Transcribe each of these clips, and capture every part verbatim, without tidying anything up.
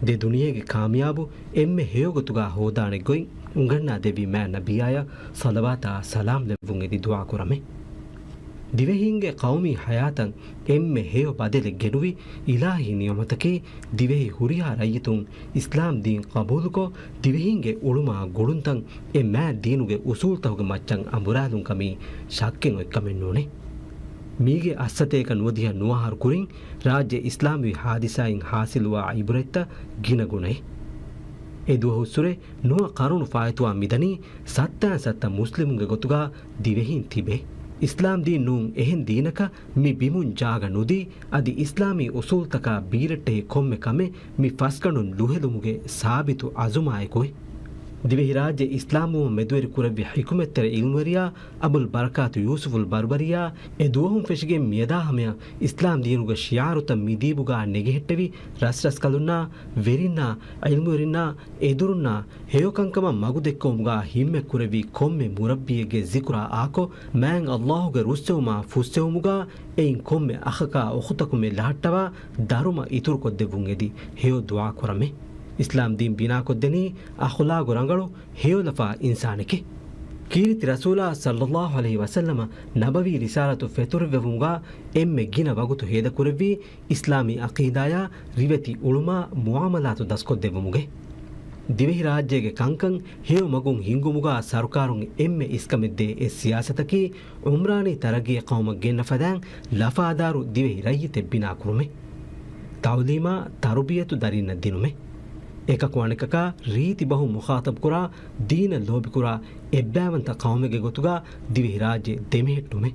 ދެ ދުނިޔޭގެ ކާމިޔާބު އެންމެ ހެޔޮ ގޮތުގާ ހޯދާނެ ގޮތް އުނގަންނާ ދެއްވި މާތް ނަބިއްޔާޔަށް ޞަލަވާތާ ސަލާމް ލެއްވުން އެދި ދުޢާ ކުރަމޭ. ދިވެހީންގެ ޤައުމީ ޙަޔާތަށް އެންމެ ހެޔޮ ބަދަލެއް ގެނުވި އިލާހީ ނިޢުމަތަކީ، ދިވެހި ހުރިހާ ރައްޔިތުން އިސްލާމް ދީން ޤަބޫލުކޮށް، ދިވެހީންގެ އުޅުމާ ގުޅުންތައް އެ މާތް ދީނުގެ އުޞޫލުތަކުގެ މައްޗަށް އަނބުރާލުން ކަމީ ޝައްކެއް އޮތްކަމެއް ނޫނޭ. މީގެ އަށްސަތޭކަ ނުވަދިހަ ނުވައަހަރު ކުރިން ރާއްޖެ އިސްލާމްވި ޙާދިސާއިން ޙާޞިލުވާ ޢިބްރަތްތައް ގިނަ ގުނައޭ. އެ ދުވަހުއްސުރެ ނުވަ ޤަރުނު ފާއިތުވާ މިދަނީ ސައްތާއިން ސައްތަ މުސްލިމުންގެ ގޮތުގާ ދިވެހީން ތިބޭ. އިސްލާމް ދީން ނޫން އެހެން ދީނަކަށް މި ބިމުން ޖާގަ ނުދީ، އަދި އިސްލާމީ އުޞޫލުތަކާ ބީރައްޓެހި ކޮންމެ ކަމެއް މި ފަސްގަނޑުން ލުހެލުމުގެ ސާބިތު ޢަޒުމާއެކު އެ. ދިވެހިރާއްޖެ އިސްލާމްވުމަށް މެދުވެރި ކުރެއްވި ޙިކުމަތްތެރި ޢިލްމުވެރިޔާ އަބުލް ބަރަކާތު ޔޫސުފުލް ބަރުބަރިއްޔާ އެ ދުވަހުން ފެށިގެން މިއަދާ ހަމަޔަށް އިސްލާމް ދީނުގެ ޝިޢާރުތައް މި ދީބުގާ ނެގިހެއްޓެވި ރަސްރަސްކަލުންނާ، ވެރިންނާ، ޢިލްމުވެރިންނާ، އެދުރުންނާ ހެޔޮކަންކަމަށް މަގުދެއްކުމުގާ ހިންމަތްކުރެއްވި ކޮންމެ މުރައްބީއެއްގެ ޒިކުރާ އާކޮށް، މާތް ﷲ ގެ ރުއްސެވުމާ ފުއްސެވުމުގާ އެއިން ކޮންމެ އަޚަކާ އުޚުތަކުމެ ލަހައްޓަވާ ދަރުމަ އިތުރުކޮށްދެއްވުން އެދި ހެޔޮ ދުޢާ ކުރަމޭ. އިސްލާމް ދީން ބިނާކޮށްދެނީ އަޚުލާގު ރަނގަޅު ހެޔޮލަފާ އިންސާނެކޭ. ކީރިތި ރަސޫލާ ޞައްލައްލާހު ޢަލައިހި ވަސައްލަމަ ނަބަވީ ރިސާލަތު ފެތުރިއްވެވުމުގާ އެންމެ ގިނަ ވަގުތު ހޭދަކުރެއްވީ އިސްލާމީ ޢަޤީދާޔާ ރިވެތި އުޅުމާ މުޢާމަލާތު ދަސްކޮށްދެއްވުމުގެ. ދިވެހިރާއްޖޭގެ ކަންކަން ހެޔޮ މަގުން ހިންގުމުގާ ސަރުކާރުން އެންމެ އިސްކަމެއްދޭ އެއް ސިޔާސަތަކީ ޢުމްރާނީ ތަރައްގީ ޤައުމަށް ގެންނަ ފަދައިން ލަފާދާރު ދިވެހި ރައްޔިތެއް ބިނާކުރުމޭ. ތަޢުލީމާ ތަރުބިޔަތު ދަރިންނަށް ދިނުމޭ. އެކަކު އަނެކަކާ ރީތި ބަހުން މުޚާޠަބުކުރާ، ދީނަށް ލޯބިކުރާ، އެއްބައިވަންތަ ޤައުމެއްގެ ގޮތުގާ ދިވެހިރާއްޖެ ދެމެހެއްޓުމޭ.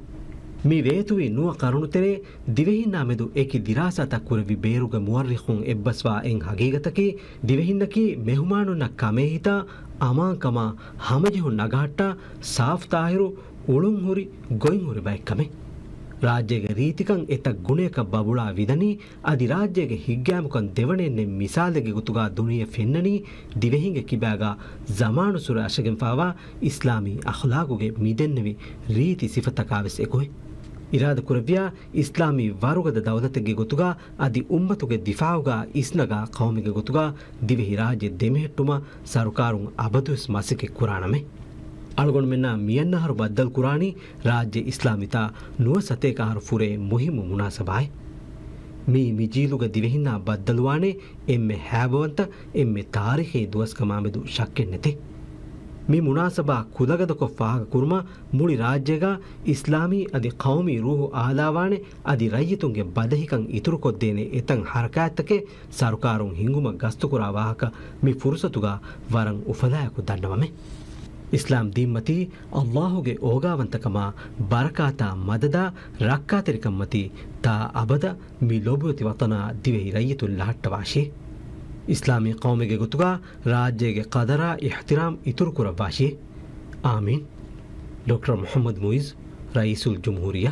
މި ވޭތުވި ނުވަ ޤަރުނުތެރޭ ދިވެހިންނާ މެދު އެކި ދިރާސާތައް ކުރެއްވި ބޭރުގެ މުއައްރިޚުން އެއްބަސްވާ އެއް ހަގީގަތަކީ، ދިވެހިންނަކީ މެހުމާނުންނަށް ކަމޭހިތާ، އަމާންކަމާ، ހަމަޖެހުން ނަގަހައްޓާ، ސާފު ތާހިރު، އުޅުންހުރި، ގޮތްހުރި ބައެއްކަމެއް. ރާއްޖޭގެ ރީތިކަން އެތައް ގުނަޔަކަށް ބަބުޅާ ވިދަނީ، އަދި ރާއްޖޭގެ ހިތްގައިމުކަން ދެވަނައެއްނެތް މިސާލެއްގެ ގޮތުގާ ދުނިޔެ ފެންނަނީ ދިވެހިންގެ ކިބާގާ ޒަމާނުއްސުރެ އަށަގެންފާވާ އިސްލާމީ އަޚްލާގުގެ މިދެންނެވި ރީތި ސިފަތަކާވެސް އެކުވެ. އިރާދަކުރެއްވިޔާ އިސްލާމީ ވަރުގަދަ ދައުލަތެއްގެ ގޮތުގާ އަދި އުއްމަތުގެ ދިފާޢުގާ އިސްނަގާ ޤައުމެއްގެ ގޮތުގާ ދިވެހިރާއްޖެ ދެމެހެއްޓުމަށް ސަރުކާރުން އަބަދުވެސް މަސައްކަތް ކުރާނަމޭ. އަޅުގަނޑުމެންނާ މިއަންނަ އަހަރު ބައްދަލުކުރާނީ ރާއްޖެ އިސްލާމްވިތާ ނުވަ ސަތޭކަ އަހަރު ފުރޭ މުހިއްމު މުނާސަބާއެއް. މީ މި ޖީލުގެ ދިވެހިންނާ ބައްދަލުވާނެ އެންމެ ހައިބަވަންތަ، އެންމެ ތާރީޚީ ދުވަސްކަމާމެދު ޝައްކެއްނެތެ. މި މުނާސަބާ ކުލަގަދަކޮށް ފާހަގަކުރުމަށް މުޅި ރާއްޖޭގާ އިސްލާމީ އަދި ޤައުމީ ރޫޙު އާލާވާނެ އަދި ރައްޔިތުންގެ ބަދަހިކަން އިތުރުކޮށްދޭނެ އެތައް ޙަރަކާތްތަކެއް ސަރުކާރުން ހިންގުމަށް ގަސްތުކުރާ ވާހަކަ މި ފުރުޞަތުގާ ވަރަށް އުފަލާއެކު ދަންނަވަމޭ. އިސްލާމް ދީންމަތީ ﷲ ގެ އޯގާވަންތަކަމާ، ބަރަކާތާ މަދަދާ، ރައްކާތެރިކަންމަތީ ތާ އަބަދަށް މި ލޮބުވެތި ވަޠަނާ ދިވެހި ރައްޔިތުން ލަހައްޓަވާށި. އިސްލާމީ ޤައުމެއްގެ ގޮތުގާ ރާއްޖޭގެ ޤަދަރާ އިޙްތިރާމް އިތުރުކުރައްވާށި. އާމީން. ޑޮކްޓަރ މުޙައްމަދު މުޢިއްޒު، ރައީސުލްޖުމްހޫރިއްޔާ.